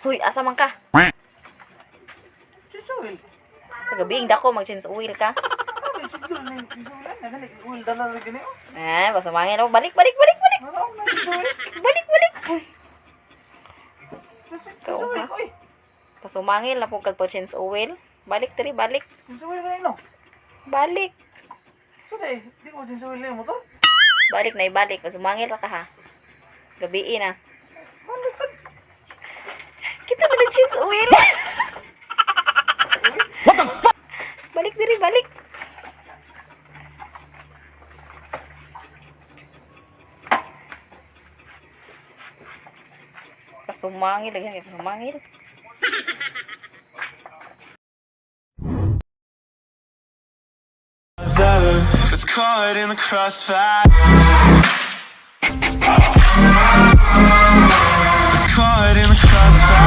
Huy, asa man ka? Change oil. Sa gabi, dako mag-change oil ka. Ano, siguro na yung change oil. Ano, oil dala rin gani, oh. Eh, pasumangil ako. Balik, balik, balik, balik. Ano, na change oil. Balik, balik. Uy, Change Ikaw oil ba? ko, eh. Pasumangil na po kag pa-change oil. Balik diri, balik. Change oil na ino. Balik. So, di, di ko change oil na yung motor. Balik na ibalik. Pasumangil ra ka ha. Gabi na. Balik ka. Kita mo na-change oil. What the fuck? Balik diri, balik. Pasumangil lagi kay pasumangil. That's caught in the crossfire. It's caught in the crossfire.